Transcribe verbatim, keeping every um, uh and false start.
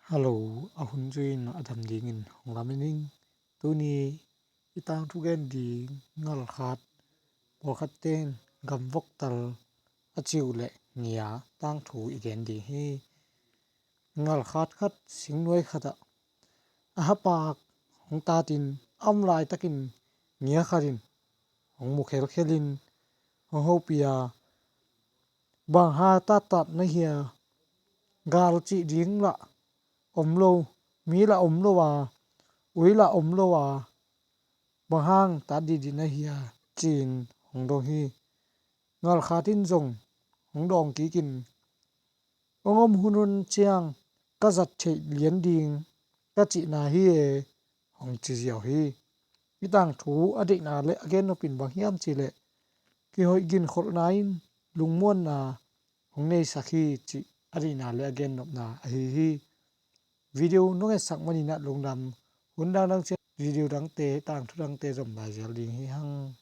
Hello, a hun zui in a dam dingin hong lamen ing. Tuni i tangthu gen ding ngalkhat, pawlkhat ten gamvoktal a ci uh leh ngia tangthu i gen ding hi. Ngalkhat khat singnuai khatah a hapak hong tatin a om laitakin ngia khatin hong mu khelkhelin hong hopih a, bang ha tattat na hia, gal cih ding lah om lo, mi lah om lo a, ui lah om lo a, bang hang tat dihdih na hia, ci-in hong dong hi. Ngalkhat in zong hong dawng kikin, hong om hun hun ciang ka zat theih lian ding ka cihna hi e, hong ci ziau hi. I tangthu a deihna le a gennop in bang hiam cih leh, kihoih ginkholhna in lungmuanna hong neisak hi cih a deihna le a gennopna ahi hi. Video nong etsak manin ah lungdam. Hun dangdang ciang video dangte, tangthu dangte zom lai zial ding hi hang.